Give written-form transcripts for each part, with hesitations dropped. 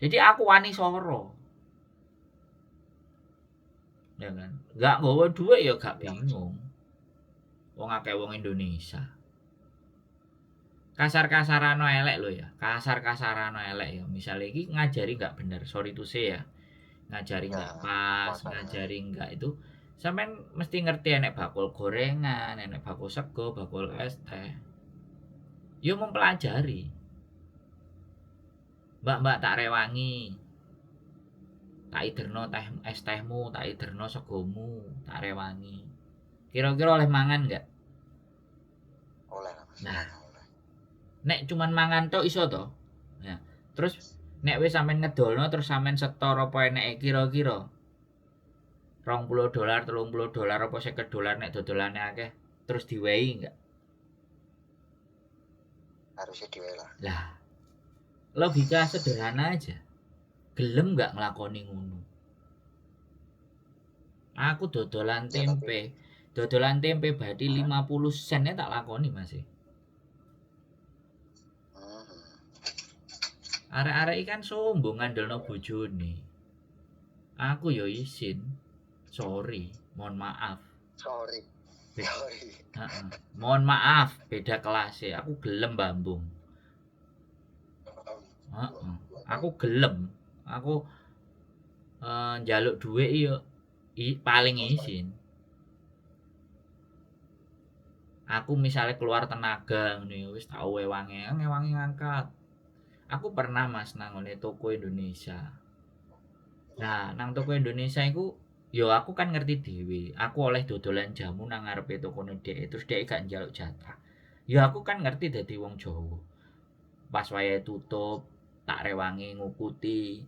Jadi aku wani soro. Ya kan? Gak nggawa dhuwit ya gak bingung. Wong akeh wong Indonesia. Kasar-kasarano elek lho ya, kasar-kasarano elek ya. Misalnya iki ngajari nggak bener, sorry to say ya. Ngajari Ya, nggak pas, wajar. Ngajari nggak itu. Sampean mesti ngerti enek bakul gorengan, enek bakul sego, bakul es teh. Yo mempelajari. Mbak, mbak, tak rewangi. Tak iderno teh es tehmu, tak iderno segomu, tak rewangi. Kira-kira oleh mangan nggak? Oleh lah, Mas. Nah. Oleh. Nek cuman mangan tok iso to? Nah, terus nek wis sampean ngedolno terus sampean setor apa eneke kira-kira $20, $30 apa $50 nek dodolane akeh, terus diwehi enggak? Harusnya diwehi lah. Lah, logika sederhana aja. Gelem nggak nglakoni ngono? Aku dodolan Ya, tapi tempe, dodolan tempe bathi 50 sen tak lakoni, Mas. Arek-arek iki kan sombong ngandelno bojone. Aku ya isin. Sorry, mohon maaf. Sorry. Sorry. Heeh. Mohon maaf, beda kelas ya. Aku gelem bambung. Heeh. Aku gelem. Aku njaluk dhuwit yo paling isin. Aku misalnya keluar tenaga ngene wis tak wewangi, ngewangi ngangkat. Aku pernah, Mas, nang ngone toko Indonesia. Nah, nang toko Indonesia iku yo aku kan ngerti dhewe. Aku oleh dodolan jamu nang ngarepe tokone dhek, terus dhek gak njaluk jatah. Ya aku kan ngerti dadi wong Jawa. Pas wayahe tutup, tak rewangi ngukuti,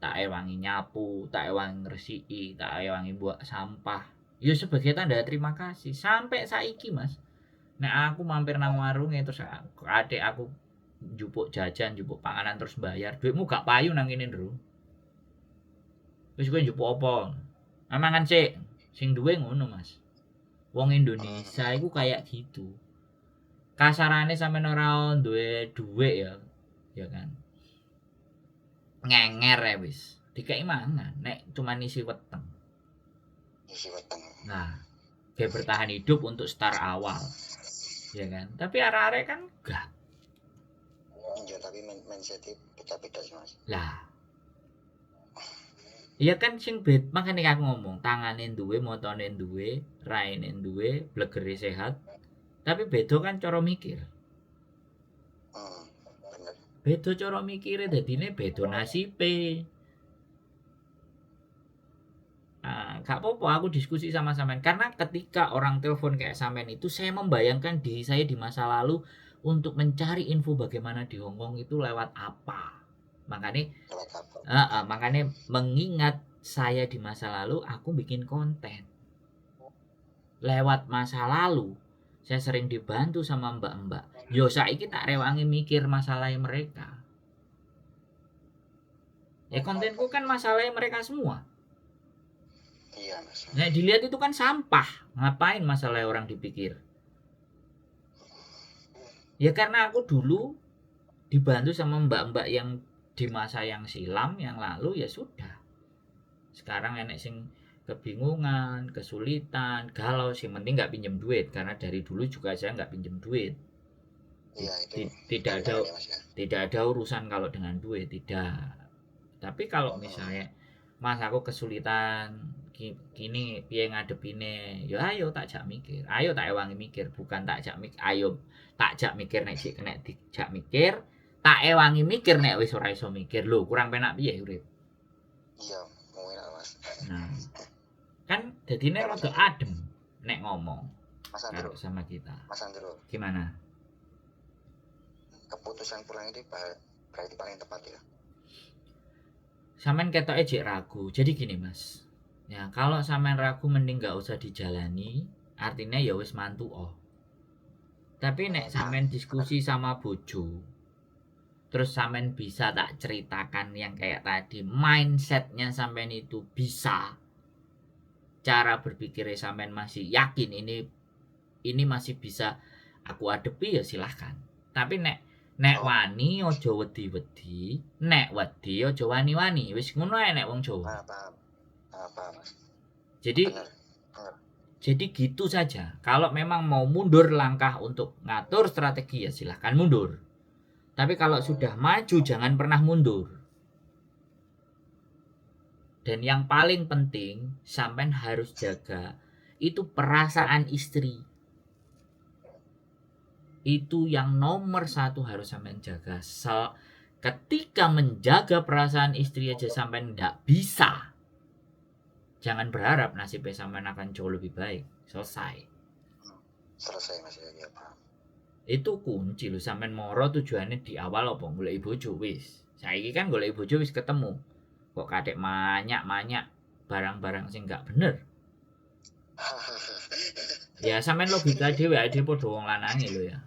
tak ewangi nyapu, tak ewangi ngresiki, tak ewangi buak sampah. Ya sebagai tanda terima kasih. Sampai saiki, Mas. Nek aku mampir nang warunge terus adek aku njupuk jajan, njupuk panganan terus bayar, duitmu gak payu nang kene, Ndru. Wis kowe njupuk apa? Ah, mangan sik. Sing duwe ngono, Mas. Wong Indonesia iku kayak gitu. Kasarane sampean ora duwe dhuwit ya, ya kan. Ngenger ya wis. Dikei mangan nek cuman isi weteng. Isi weteng. Nah, kayak bertahan hidup untuk start awal. Ya kan? Tapi arek-arek kan gak. Iya, tapi mindset beda-beda sih, Mas. Lah. Iya kan sing bed makane aku ngomong tangane duwe, motone duwe, raine duwe, blegere sehat. Tapi beda kan cara mikir. Bener. Beda cara mikire dadine beda nasibe. Nah, gak apa-apa aku diskusi sama sampean karena ketika orang telepon kayak sampean itu saya membayangkan diri saya di masa lalu untuk mencari info bagaimana di Hong Kong itu lewat apa. Makanya Lewat apa? Makanya mengingat saya di masa lalu aku bikin konten. Lewat masa lalu saya sering dibantu sama mbak-mbak. Yo saiki tak rewangi mikir masalahnya mereka. Ya kontenku kan masalahnya mereka semua. Iya, Mas. Nah, dilihat itu kan sampah. Ngapain masalah orang dipikir? Ya karena aku dulu dibantu sama mbak-mbak yang di masa yang silam, yang lalu ya sudah. Sekarang enek sing kebingungan, kesulitan, galau, sing penting nggak pinjam duit karena dari dulu juga saya nggak pinjam duit. Iya, itu Tidak ada tantangan ya, Mas ya. tidak ada urusan kalau dengan duit, tidak. Tapi kalau misalnya Mas aku kesulitan kini piye ngadepine, ya ayo tak jak mikir, ayo tak ewangi mikir, bukan tak jak mikir, ayo tak jak mikir nek sik kena dijak mikir, tak ewangi mikir nek wis ora iso mikir. Lho, kurang penak piye urip? Iya, mungkin lah, Mas. Nah, kan dadine Ya, Mas rada Andro. adem nek ngomong Mas karo Andro, sama kita. Mas Andro, Gimana? Keputusan pulang itu berarti paling tepat ya. Sampean ketoke jek ragu. Jadi gini, Mas. Ya, kalau sampean ragu mending nggak usah dijalani, artinya ya wis mantu oh. Tapi nek sampean diskusi sama bojo, terus sampean bisa tak ceritakan yang kayak tadi, mindsetnya sampean itu bisa, cara berpikirnya sampean masih yakin ini masih bisa aku adepi ya silahkan. Tapi nek Nek wani aja wedi-wedi, nek wedi aja wani-wani. Wis ngono ae nek wong Jawa. Ah, paham. Ah, paham, Mas. Jadi Bener. Bener. jadi gitu saja. Kalau memang mau mundur langkah untuk ngatur strategi ya silahkan mundur. Tapi kalau sudah maju jangan pernah mundur. Dan yang paling penting sampean harus jaga itu perasaan istri. Itu yang nomor satu harus sampean jaga. Ketika menjaga perasaan istri aja sampean ndak bisa, jangan berharap nasibnya sampean akan jauh lebih baik. Selesai. Selesai, Mas, ya, ya paham. Itu kunci lho, sampean moro tujuannya di awal apa? Golek bojo wis. Saiki kan golek bojo wis ketemu. Kok kadek manyak-manyak barang-barang sing gak bener. Ya sampean logika dhewe, awake dhewe padha wong lanange lho ya.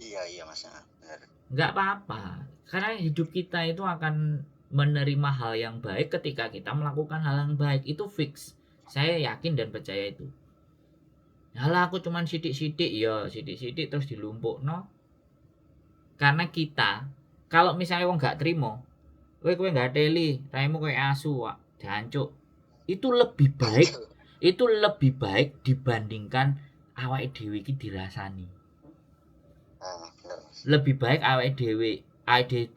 Iya, iya, Mas, ya, bener. Nggak apa-apa. Karena hidup kita itu akan menerima hal yang baik ketika kita melakukan hal yang baik. Itu fix. Saya yakin dan percaya itu. Halah aku cuman sithik-sithik ya, sithik-sithik terus dilumpukno. Karena kita kalau misalnya wong gak terima, kowe kowe gak teli, raimu koyo asu, wak, jancuk. Itu lebih baik, itu lebih baik dibandingkan awake dhewe iki dirasani. Ah, bener, Mas. Lebih baik awake dhewe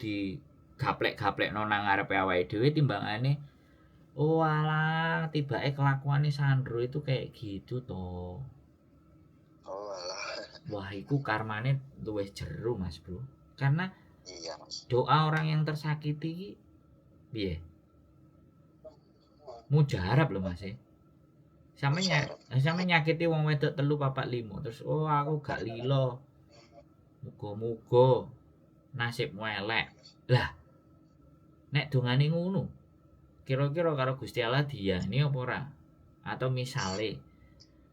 di gaplek-gaplekno nang ngarepe awake dhewe timbangane oh alah tibake kelakuane Sandro itu kayak gitu toh. Oh, alah. Wah, iku karmane luwih jeru, Mas, Bro. Karena Iya, Mas. doa orang yang tersakiti iki piye? Mujarab lho, Mas. E. Sampe nyakiti wong wedok 3 4 5 terus oh aku gak lilo. Muga-muga nasibmu elek. Lah, nek dongane ngono, kira-kira karo Gusti Allah diyani apa ora? Atau misale,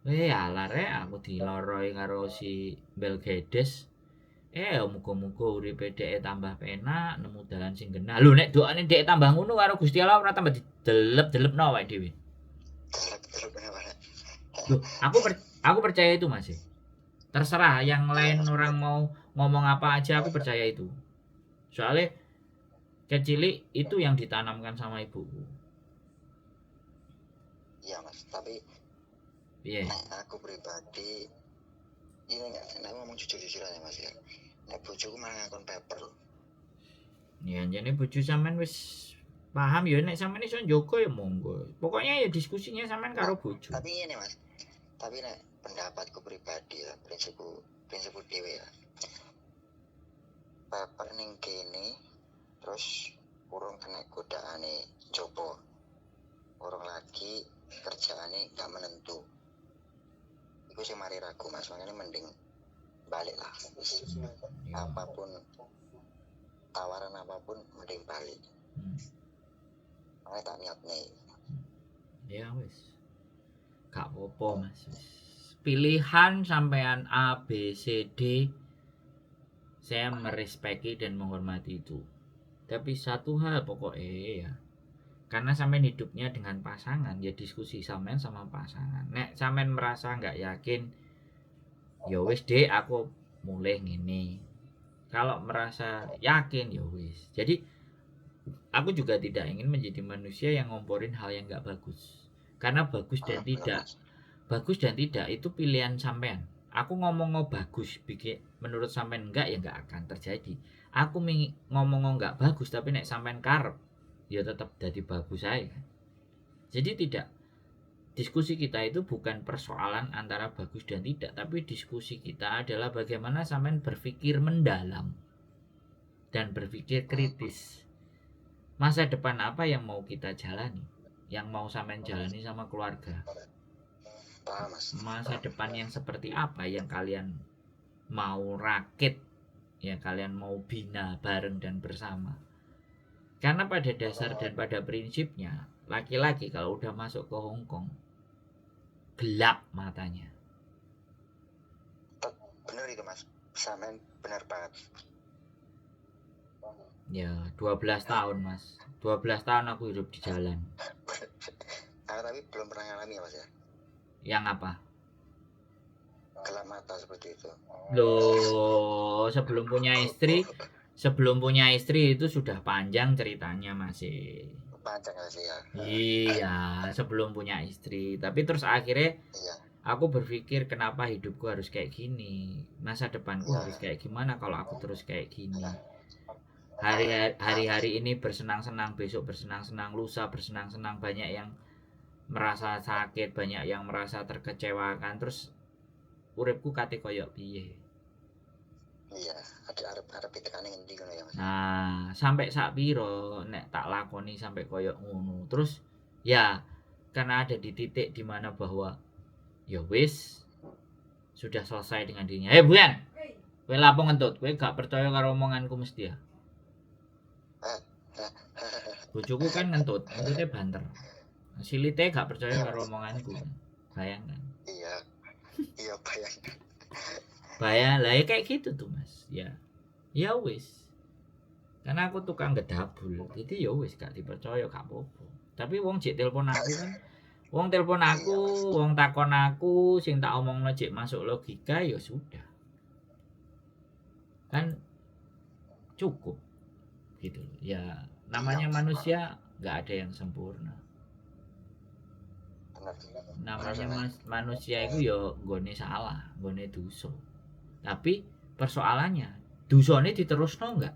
alah rek aku diloroi karo si Belgedes. Muga-muga uripe dheke tambah penak, nemu dalan sing genah. Lho nek doane dheke tambah ngono karo Gusti Allah ora tambah didelep-delepno awake dhewe. Delep-delep kenapa? Loh, aku percaya itu, Mas. Terserah yang lain orang mau ngomong apa aja, aku percaya itu. Soalnya kecil itu yang ditanamkan sama ibuku. Iya, Mas, tapi Iya. nek aku pribadi ini enggak, nek ngomong jujur-jujur aja, Mas ya. Nek bojoku malah ngakon paper lho. Ya jane bojo sampean wis paham ya, nek sampean iso njogo ya monggo. Pokoknya ya diskusinya sampean karo bojo. Tapi ngene, Mas. Tapi nek pendapatku pribadi ya, prinsipku dhewe ya. Paper ning kene terus urung kena godaane jopo. Urung lagi kerjaane gak menentu. Iku sing mari ragu, Mas, makanya mending balik lah. Wis. Ya. Apapun tawaran apapun mending balik. Makanya tak niat nih. Ya wis. Gak apa-apa, Mas. Wis. Pilihan sampean A, B, C, D, saya merespeki dan menghormati itu. Tapi satu hal pokoknya ya, karena sampean hidupnya dengan pasangan, ya diskusi sampean sama pasangan. Nek sampean merasa nggak yakin, ya wis dek aku mulai ngene. Kalau merasa yakin ya wis. Jadi aku juga tidak ingin menjadi manusia yang ngomporin hal yang nggak bagus. Karena bagus dan tidak, bagus dan tidak itu pilihan sampean. Aku ngomong bagus, bikin menurut sampean enggak ya enggak akan terjadi. Aku ngomong enggak bagus tapi nek sampean karep ya tetap jadi bagus aja kan. Jadi tidak, diskusi kita itu bukan persoalan antara bagus dan tidak, tapi diskusi kita adalah bagaimana sampean berpikir mendalam dan berpikir kritis. Masa depan apa yang mau kita jalani, yang mau sampean jalani sama keluarga. Masa depan yang seperti apa yang kalian mau rakit, yang kalian mau bina bareng dan bersama. Karena pada dasar dan pada prinsipnya, laki-laki kalau udah masuk ke Hong Kong, gelap matanya. Bener itu, Mas. Sampean bener banget. Ya, 12 tahun, Mas. 12 tahun aku hidup di jalan. Aku tapi belum pernah ngalami ya, Mas ya. Yang apa? Gelap mata seperti itu. Loh, sebelum punya istri itu sudah panjang ceritanya masih. Panjang sih ya. Iya, sebelum punya istri. Tapi terus akhirnya Iya. aku berpikir kenapa hidupku harus kayak gini, masa depanku Iya. harus kayak gimana kalau aku terus kayak gini. Iya. Hari hari ini bersenang-senang, besok bersenang-senang, lusa bersenang-senang, banyak yang merasa sakit, banyak yang merasa terkecewakan, terus uripku kate koyok piye. Iya, ada arep-arep tekane ngendi ngono ya Mas. Nah, sampai sak piro nek tak lakoni sampai koyok ngono. Terus ya karena ada di titik dimana bahwa ya wis sudah selesai dengan dirinya. Eh, Buan, kowe lapo ngentut? Kowe gak percaya karo omonganku mesti ya. Bojoku kan ngentut, ngentutnya banter. Silite gak percaya Iya, karo Mas. omonganku. Bayangkan. Iya. Iya, bayangkan. Bayang lah ya kayak gitu tuh, Mas. Ya. Ya wis. Karena aku tukang gedabul. Jadi ya wis gak dipercaya gak apa-apa. Tapi wong jek telepon aku kan, wong telepon aku, Iya, Mas. wong takon aku, sing tak omongno jek masuk logika ya sudah. Kan cukup gitu. Ya namanya Iya, Mas. manusia nggak ada yang sempurna. Benar. Namanya Benar, mas, manusia itu ya nggone salah, nggone dosa. Tapi persoalannya, dosane diterusno enggak?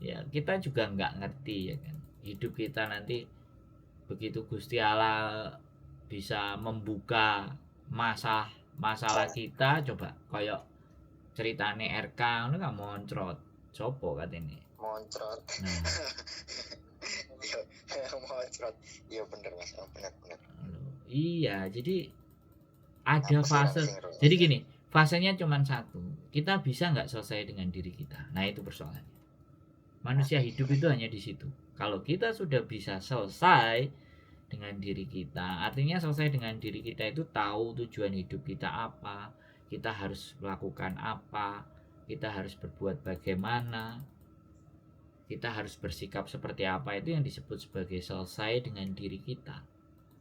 Ya, kita juga nggak ngerti ya kan. Hidup kita nanti begitu Gusti Allah bisa membuka masalah kita coba koyok ceritane RK ngono kan moncrot. Sopo katene? Moncrot. Nah, Iya, moncrot. Iya bener Mas, oh, bener bener. lho, iya, jadi ada Aku sih fase. sing ro. Jadi gini, fasenya cuma satu. Kita bisa nggak selesai dengan diri kita? Nah, itu persoalannya. Manusia hidup itu hanya di situ. Kalau kita sudah bisa selesai dengan diri kita, artinya selesai dengan diri kita itu tahu tujuan hidup kita apa, kita harus melakukan apa, kita harus berbuat bagaimana, kita harus bersikap seperti apa, itu yang disebut sebagai selesai dengan diri kita.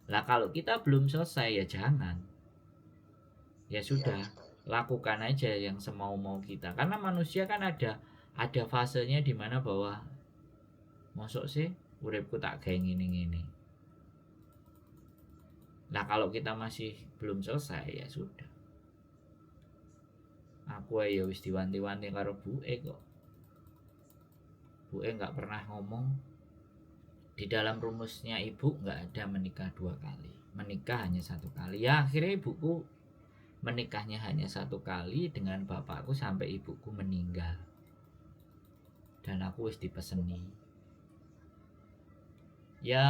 Lah kalau kita belum selesai ya jangan. Ya Iya, sudah, Mas. lakukan aja yang semau-mau kita. Karena manusia kan ada fasenya di mana bahwa mosok sih uripku tak gawe ngene-ngene. Nah, kalau kita masih belum selesai ya sudah. Aku ae ya wis diwanti-wanti karo buke kok. Buke nggak pernah ngomong di dalam rumusnya ibu nggak ada menikah dua kali. Menikah hanya satu kali. Ya akhirnya ibuku menikahnya hanya satu kali dengan bapakku sampai ibuku meninggal. Dan aku wis dipeseni. Ya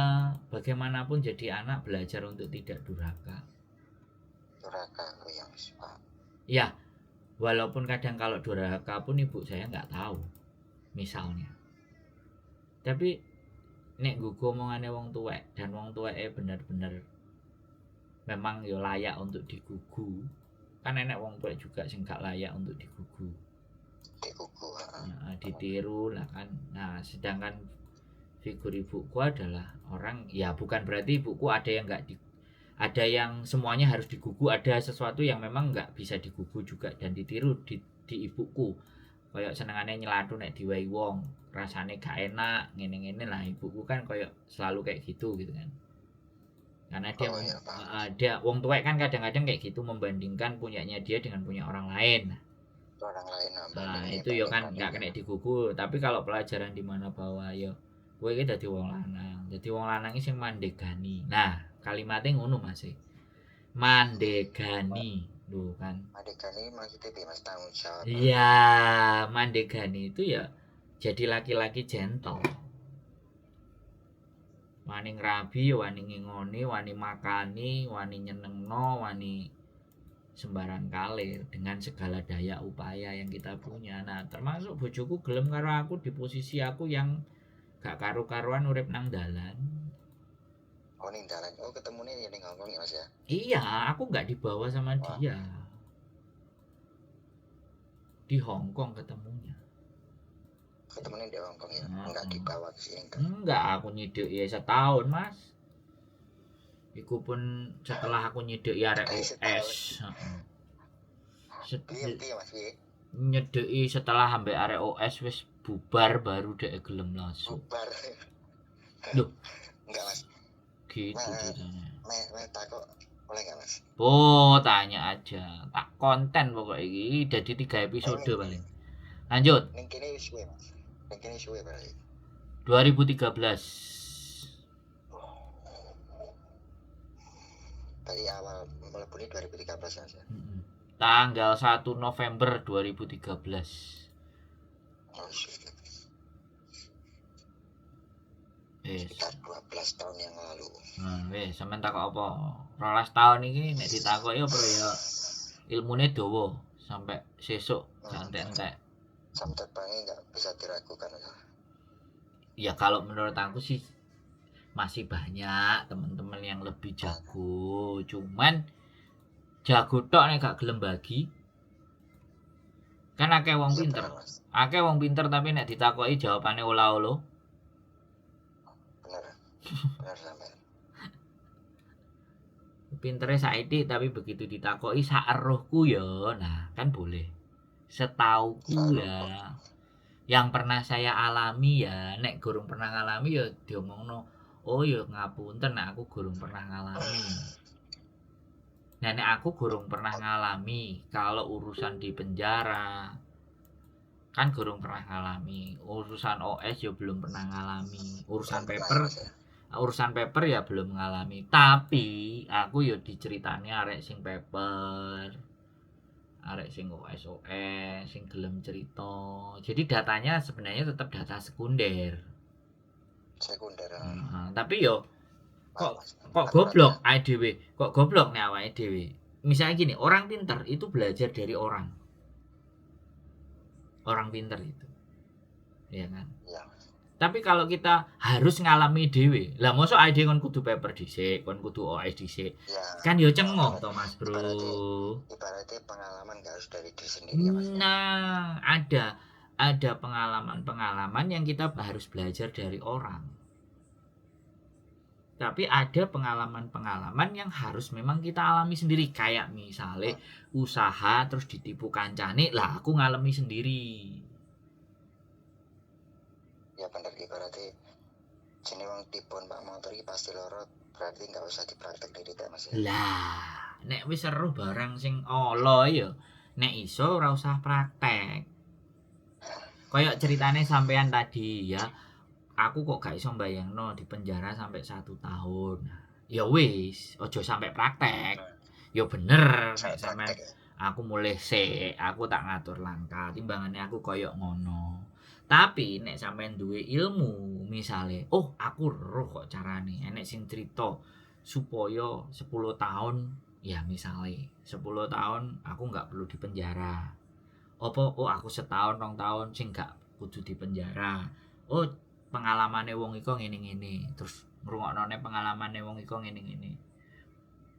bagaimanapun jadi anak belajar untuk tidak durhaka. Durhaka, oh iya Mas. Pak. Ya walaupun kadang kalau durhaka pun ibu saya nggak tahu misalnya. Tapi nek nggugu omongane wong tuwek dan wong tuweke bener-bener memang ya layak untuk digugu. Kan enek wong tuwek juga sing gak layak untuk digugu. Digugu, heeh. Nah, ditiru lah kan. Nah, sedangkan figur ibuku adalah orang ya bukan berarti ibuku ada yang nggak di ada yang semuanya harus digugu, ada sesuatu yang memang nggak bisa digugu juga dan ditiru di ibuku. Kayak senengane nyelatu nek diwehi wong, rasane gak enak, ngene-ngene lah ibuku kan kayak selalu kayak gitu gitu kan. Karena dia Oh iya, paham. dia wong tuwek kan kadang-kadang kayak gitu membandingkan punyanya dia dengan punya orang lain. Orang lain nah, Nah, bandingnya itu ya kan banding nggak kena digugu, tapi kalau pelajaran di mana bahwa ya kowe iki dadi wong lanang, dadi wong lanang iki sing mandegani. Nah, kalimatnya ngono Mas. Mandegani. Lho kan. Mandegani maksudnya piye Mas, tanggung jawab. Iya, mandegani itu ya jadi laki-laki gentle. Wani ngrabi, wani ngingoni, wani makani, wani nyenengno, wani sembarang kalir dengan segala daya upaya yang kita punya. Nah, termasuk bojoku gelem karo aku di posisi aku yang gak karu-karuan urip nang dalan. Oh ning dalan. Oh ketemune ya ning Hongkong ya Mas ya. Iya, aku nggak dibawa sama Wah. dia. Di Hong Kong ketemunya. Ketemune di Hongkong ya. Heeh. Enggak dibawa ke sini enggak. Enggak, aku nyiduk ya setahun, Mas. Iku pun setelah aku nyedeki arek Setahun. OS, heeh. Piye piye Mas piye? Nyedeki setelah ambek arek OS wis bubar baru dhek gelem langsung. Bubar. Loh. Enggak Mas. Gitu Nah. ceritanya. Me me takok boleh enggak Mas? Oh, tanya aja. Tak konten pokoknya iki jadi 3 episode paling. Lanjut, Ning kene wis suwe Mas. Ning kene suwe berarti. 2013. Dari awal mlebune 2013 Mas ya. Mm-mm. Tanggal 1 November 2013. Oh, suwe. Wis. Sekitar 12 tahun yang lalu. Nah, wis sampean takok apa? 12 tahun iki nek ditakoki apa ya ilmune dawa sampai sesuk gak entek-entek. Jam terbangnya nggak bisa diragukan ya. Ya kalau menurut aku sih masih banyak teman-teman yang lebih jago. Cuman jago tok nek gak gelem bagi. Kan akeh wong Iya, pinter. bener, Mas. Akeh wong pinter tapi nek ditakoki jawabane ola-olo. Bener. Bener sampean. Pintere saiki tapi begitu ditakoki sak eruhku ya. Nah, kan boleh. Setauku ya. Yang pernah saya alami ya, nek gurung pernah ngalami ya diomongno, oh ya ngapunten nek aku gurung pernah ngalami. Nah, nek aku gurung pernah ngalami kalau urusan di penjara kan gurung pernah ngalami, urusan OS ya belum pernah ngalami, urusan Belum pernah, paper Mas, ya. urusan paper ya belum ngalami, tapi aku ya diceritani arek sing paper, arek sing OS OS sing gelem cerita. Jadi datanya sebenarnya tetap data sekunder. Sekunder. Nah, tapi yo Paham, Mas. kok Akurat, goblok awake dhewe, kok goblok nek awake dhewe. Misalnya gini, orang pinter itu belajar dari orang. Orang pinter itu. Iya kan? Iya. Tapi kalau kita harus ngalami dhewe, lah mosok awake dhewe kon kudu paper dhisik, kon kudu OS dhisik. Ya. Kan yo cengoh to Mas Bro. Ibaratnya pengalaman nggak harus dari diri sendiri ya Mas. ya. Nah, ada pengalaman-pengalaman yang kita harus belajar dari orang. Tapi ada pengalaman-pengalaman yang harus memang kita alami sendiri. Kayak misalnya usaha terus ditipu kancane, lah aku ngalami sendiri. Ya bener, ibaratnya jenenge wong tipon Pak motor iki pasti loro, berarti nggak usah dipraktek diri tak Mas ya. Lah, nek wis seru barang sing ala ya, nek iso ora usah praktek. Kayak ceritane sampean tadi ya, aku kok gak iso mbayangno di penjara sampai 1 tahun. Ya wis, ojo sampai praktek. Ya bener Sampai nek sampean praktek ya. aku mulih sik, aku tak ngatur langkah, timbangane aku koyok ngono. Tapi nek sampean duwe ilmu, misale, oh aku roh kok carane, enek sing cerita supaya 10 tahun, ya misale 10 tahun aku nggak perlu di penjara. Apa oh aku setahun 2 tahun sing gak kudu di penjara. Oh pengalamane wong iku ngene-ngene, terus ngrungoknone pengalamane wong iku ngene-ngene.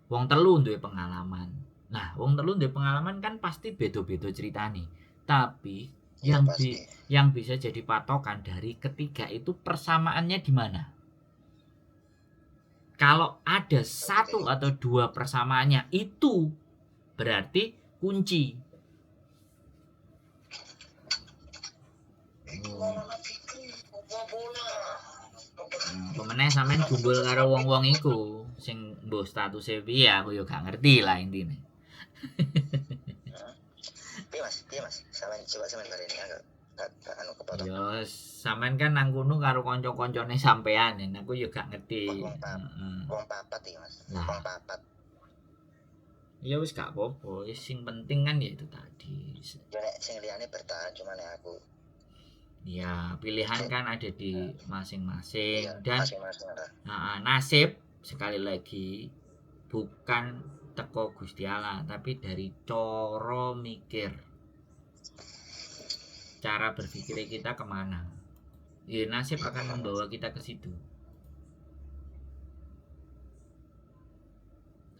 Wong telu duwe pengalaman. Nah, wong telu duwe pengalaman kan pasti beda-beda ceritane. Tapi Ya, yang pasti. yang bisa jadi patokan dari ketiga itu persamaannya di mana? Kalau ada satu atau dua persamaannya itu berarti kunci. Pemene sampean gumbul karo wong-wong iku sing mbuh statuse piye aku yo gak ngerti lah intine. Piye Mas? Piye Mas? Sampean coba sampean bareni agak gak anu kepotong. Ya sampean kan nang kono karo kanca-kancane sampean, yen aku yo gak ngerti. Wong Heeh. Wong papat iki Mas. Lah. Wong papat. Ya wis gak apa-apa, wis sing penting kan ya itu tadi. Ya nek sing liyane bertahan cuma nek aku Ya, pilihan kan ada di masing-masing iya, dan masing-masing lah. nah, nasib sekali lagi bukan teko Gusti Allah, tapi dari coro mikir. Cara berpikir kita kemana? Ya, nasib akan membawa kita ke situ.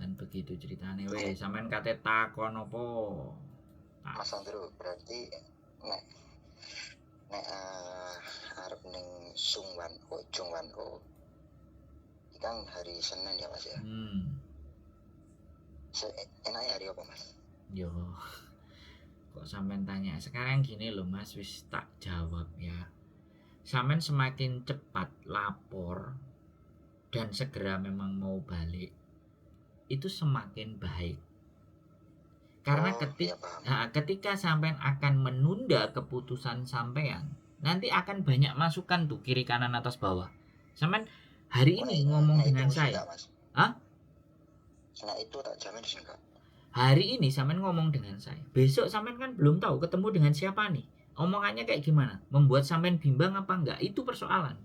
Dan begitu ceritane weh, sampean kate takon apa? Mas Andrew berarti nek nek arep ning Sungwan O, Jungwan O. Kan hari Senin ya Mas ya. Enaknya hari apa Mas? Yo. Kok sampean tanya? Sekarang gini loh Mas, wis tak jawab ya. Sampean semakin cepat lapor dan segera memang mau balik, itu semakin baik. Karena Oh, iya paham. ketika sampean akan menunda keputusan sampean, nanti akan banyak masukan tuh kiri kanan atas bawah. Sampean hari Oh, ini ngomong nek itu dengan wis saya. enggak, Mas. Hah? Nek itu tak jamin sih enggak. Hari ini sampean ngomong dengan saya. Besok sampean kan belum tahu ketemu dengan siapa nih. Omongannya kayak gimana? Membuat sampean bimbang apa enggak? Itu persoalan.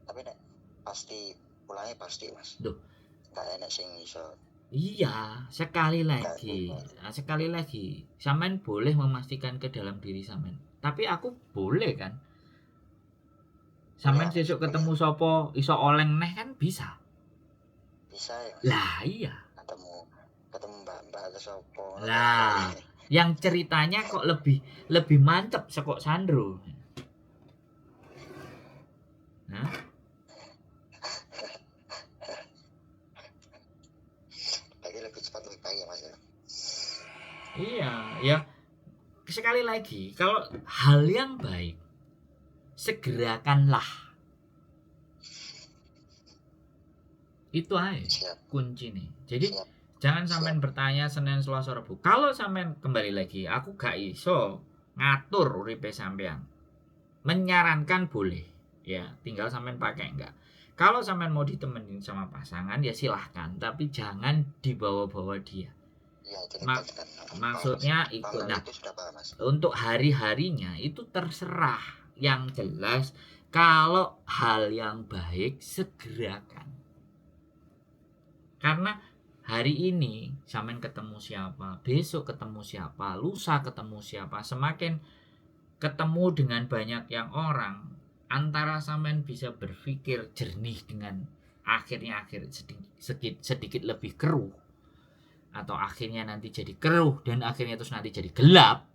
Tapi nek pasti pulangnya pasti Mas. Duh. Enggak enak sing iso. Iya, sekali lagi. Enggak. Nah, sekali lagi, sampean boleh memastikan ke dalam diri sampean. Tapi aku boleh kan? Sampean Boleh, sesuk boleh. ketemu sopo iso oleng neh kan bisa. Bisa ya Mas. Lah iya. Ketemu ketemu mbak-mbak atau sopo. Lah, yang ceritanya kok lebih lebih mantep sekok Sandro. Hah? Berarti lebih cepat lebih baik ya Mas ya. Iya, ya. Sekali lagi, kalau hal yang baik segerakanlah. Itu aja Siap. kunci nih. Jadi Siap. jangan sampean bertanya Senin, Selasa, Rabu. Kalau sampean kembali lagi, aku gak iso ngatur uripe sampean. Menyarankan boleh, ya, tinggal sampean pakai enggak. Kalau sampean mau ditemenin sama pasangan ya silahkan, tapi jangan dibawa-bawa dia. Iya, itu kan. Maksudnya Paham, ikut. paham, Nah, itu sudah paham Mas. untuk hari-harinya itu terserah. Yang jelas kalau hal yang baik segerakan. Karena hari ini sampean ketemu siapa, besok ketemu siapa, lusa ketemu siapa, semakin ketemu dengan banyak yang orang, antara sampean bisa berpikir jernih dengan akhirnya akhir sedikit, sedikit lebih keruh, atau akhirnya nanti jadi keruh dan akhirnya terus nanti jadi gelap.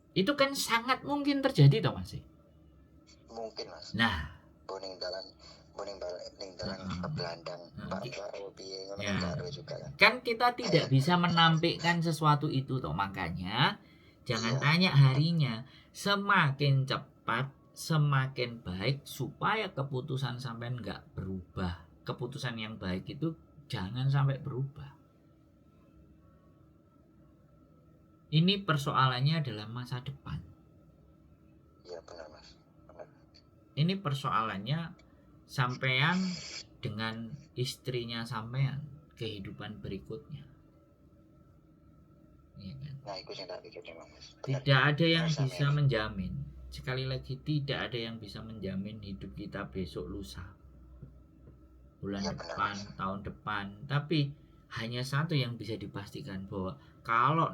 Itu kan sangat mungkin terjadi toh Mas. Mungkin Mas. Nah, Boning dalan boning ning dalan Heeh. ke Belandang, Heeh. Mbak-mbak oh, piye ngono Ya. kan karo juga kan. Kan kita tidak bisa menampikkan sesuatu itu toh, makanya jangan Iya. tanya harinya. Semakin cepat semakin baik supaya keputusan sampean nggak berubah. Keputusan yang baik itu jangan sampai berubah. Ini persoalannya adalah masa depan. Iya benar Mas. Benar. Ini persoalannya sampean dengan istrinya sampean, kehidupan berikutnya. Iya kan? Nah, itu yang tak pikir memang Mas. Benar. Tidak ada yang Benar, bisa sampean. menjamin. Sekali lagi tidak ada yang bisa menjamin hidup kita besok lusa. Bulan Iya, benar, depan, Mas. tahun depan. Tapi hanya satu yang bisa dipastikan, bahwa kalau